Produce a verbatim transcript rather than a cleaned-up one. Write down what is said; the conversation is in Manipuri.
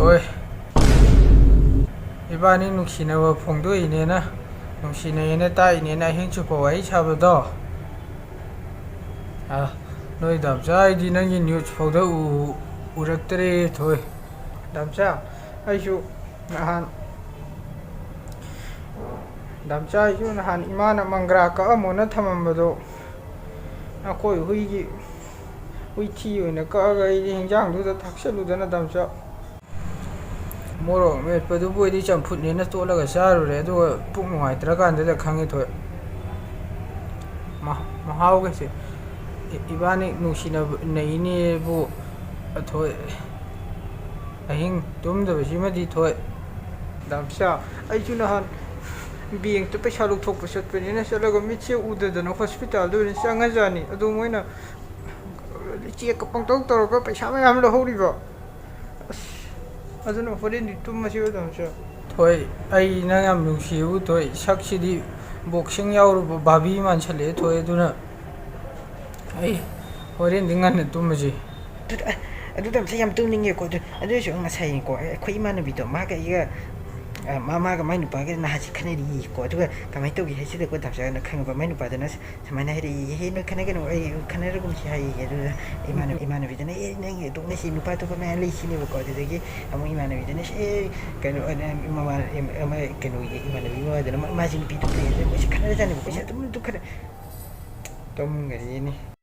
ꯍꯣꯏ, ꯏꯕꯥꯅꯤ ꯅꯨꯡꯁꯤꯅꯕ ꯐꯣꯡꯗꯣꯛꯏꯅꯦꯅ, ꯅꯨꯡꯁꯤꯅꯩꯌꯦꯅ ꯇꯥꯛꯏꯅꯦꯅ ꯑꯍꯤꯡ ꯆꯨꯞꯄ ꯋꯥꯔꯤ ꯁꯥꯕꯗꯣ꯫ ꯑ, ꯅꯣꯏ ꯗꯥꯝꯆꯥ, ꯑꯩꯗꯤ ꯅꯪꯒꯤ news ꯐꯥꯎꯗ ꯎ-, ꯎꯔꯛꯇ꯭ꯔꯦ ꯊꯣꯏ꯫ ꯗꯥꯝꯆꯥ, ꯑꯩꯁꯨ ꯅꯍꯥꯟ, ꯗꯥꯝꯆꯥ, ꯑꯩꯁꯨ ꯅꯍꯥꯟ ꯏꯃꯥꯅ ꯃꯪꯒ꯭ꯔꯥ ꯀꯛꯑꯝꯃꯣꯅ ꯊꯝꯃꯝꯕꯗꯣ, ꯑꯩꯈꯣꯏ ꯍꯨꯏꯒꯤ, ꯍꯨꯏ ꯊꯤ ꯑꯣꯏꯅ ꯀꯛꯑꯒ ꯑꯩꯗꯤ ꯍꯤꯟꯖꯥꯡꯗꯨꯗ ꯊꯥꯛꯆꯜꯂꯨꯗꯅ, ꯗꯥꯝꯆꯥ꯫ ꯃꯣꯔꯣꯛ ꯃꯦꯠꯄꯗꯨꯕꯨ ꯑꯩꯗꯤ ꯆꯝꯐꯨꯠꯅꯦꯅ ꯇꯣꯠꯂꯒ ꯆꯥꯔꯨꯔꯦ, ꯑꯗꯨꯒ ꯄꯨꯛ ꯅꯨꯡꯉꯥꯏꯇ꯭ꯔꯀꯥꯟꯗꯨꯗ ꯈꯪꯉꯦ ꯊꯣꯏ꯫ ꯃꯍ-, ꯃꯍꯥꯎꯒꯁꯦ꯫ ꯏ-, ꯏꯕꯥꯅꯤ ꯅꯨꯡꯁꯤꯅꯕ-, ꯅꯩꯅꯦꯕꯨ ꯊꯣꯏ꯫ ꯑꯍꯤꯡ ꯇꯨꯝꯗꯕꯁꯤꯃꯗꯤ ꯊꯣꯏ꯫ ꯗꯥꯝꯆꯥ, ꯑꯩꯁꯨ ꯅꯍꯥꯟ ꯕꯦꯡꯛꯇ ꯄꯩꯁꯥ ꯂꯧꯊꯣꯛꯄ ꯆꯠꯄꯅꯤꯅ ꯆꯠꯂꯒ ꯃꯤꯠꯁꯦ ꯎꯗꯗꯅ ꯍꯣꯁꯄꯤꯇꯥꯜꯗ ꯑꯣꯏꯅ ꯆꯪꯉꯖꯥꯠꯅꯤ꯫ ꯑꯗꯨ ꯃꯣꯏꯅ ꯆꯦꯛꯀ ꯄꯪꯇꯧ ꯇꯧꯔꯒ ꯄꯩꯁꯥ ꯃꯌꯥꯝ ꯂꯧꯍꯧꯔꯤꯕ꯫ ꯑꯁ, ꯑꯗꯨꯅ ꯍꯣꯔꯦꯟꯗꯤ ꯇꯨꯝꯃꯁꯤ ꯑꯣꯏꯗꯧꯅꯁꯨ꯫ ꯊꯣꯏ, ꯑꯩ ꯅꯪ ꯌꯥꯝ ꯅꯨꯡꯁꯤꯌꯦꯕꯨ ꯊꯣꯏ꯫ ꯁꯛꯁꯤꯗꯤ boxing ꯌꯥꯎꯔꯨꯕ ꯕꯥꯕꯤ ꯃꯥꯟꯁꯜꯂꯛꯑꯦ ꯊꯣꯏ꯫ ꯑꯗꯨꯅ ꯑꯩ ꯍꯣꯔꯦꯟꯗꯤ ꯉꯟꯅ ꯇꯨꯝꯃꯁꯤ꯫ ꯑꯗꯨ, ꯑꯗꯨꯗ ꯑꯝꯇ ꯌꯥꯝ ꯇꯨꯝꯅꯤꯡꯉꯦꯀꯣ꯫ ꯑꯗꯨ, ꯑꯗꯨ ꯑꯣꯏꯔꯁꯨ ꯉꯁꯥꯏꯀꯣ, ꯑꯩꯈꯣꯏ ꯏꯃꯥꯟꯅꯕꯤꯗꯣ ꯃꯥꯒ ꯑꯩꯒ, ꯑ, ꯃꯥ, ꯃꯥꯒ ꯃꯥꯏ ꯅꯨꯄꯥꯒ ꯅꯍꯥꯟꯁꯤ ꯈꯠꯅꯔꯤꯀꯣ꯫ ꯑꯗꯨꯒ ꯀꯃꯥꯏꯅ ꯇꯧꯒꯦ ꯍꯥꯏꯁꯤꯗꯀꯣ, ꯗꯥꯝꯆꯥꯅ ꯈꯪꯉꯕ, ꯃꯥꯏ ꯅꯨꯄꯥꯗꯨꯅ ꯁꯨꯃꯥꯏꯅ ꯍꯥꯏꯔꯛꯏ, "ꯍꯦ, ꯅꯣꯏ ꯈꯠꯅꯒꯅꯨ, ꯑꯩ ꯈꯠꯅꯔꯒꯨꯝꯁꯤ" ꯍꯥꯏꯌꯦ꯫ ꯑꯗꯨꯗ ꯏꯃꯥꯟꯅꯕ-, ꯏꯃꯥꯟꯅꯕꯤꯗꯨꯅ, "ꯑꯦ, ꯅꯪꯒꯤ ꯑꯗꯨꯝ ꯅꯁꯤ ꯅꯨꯄꯥ ꯑꯇꯣꯞꯄ ꯃꯌꯥꯝ ꯂꯩꯁꯤꯅꯦꯕꯀꯣ"꯫ ꯑꯗꯨꯗꯒꯤ ꯑꯃꯨꯛ ꯏꯃꯥꯟꯅꯕꯤꯗꯨꯅ, "ꯑꯦ, ꯀꯩꯅꯣ, ꯑ, ꯃꯃꯥ-, ꯑꯃ, ꯀꯩꯅꯣꯒꯤ ꯏꯃꯥꯟꯅꯕꯤ ꯃꯃꯥꯗꯨꯅ ꯃꯥ-, ꯃꯥꯁꯤ ꯅꯨꯄꯤ ꯑꯗꯨꯝ ꯂꯩ", ꯑꯗꯨꯅ ꯃꯣꯏꯁꯦ ꯈꯠꯅꯔꯖꯥꯠꯅꯦꯕꯀꯣ꯫ ꯑꯩꯁꯦ ꯑꯗꯨꯝ, ꯑꯗꯨꯝ ꯈꯠꯅ-, ꯇꯨꯝꯈ꯭ꯔꯦꯅꯦ꯫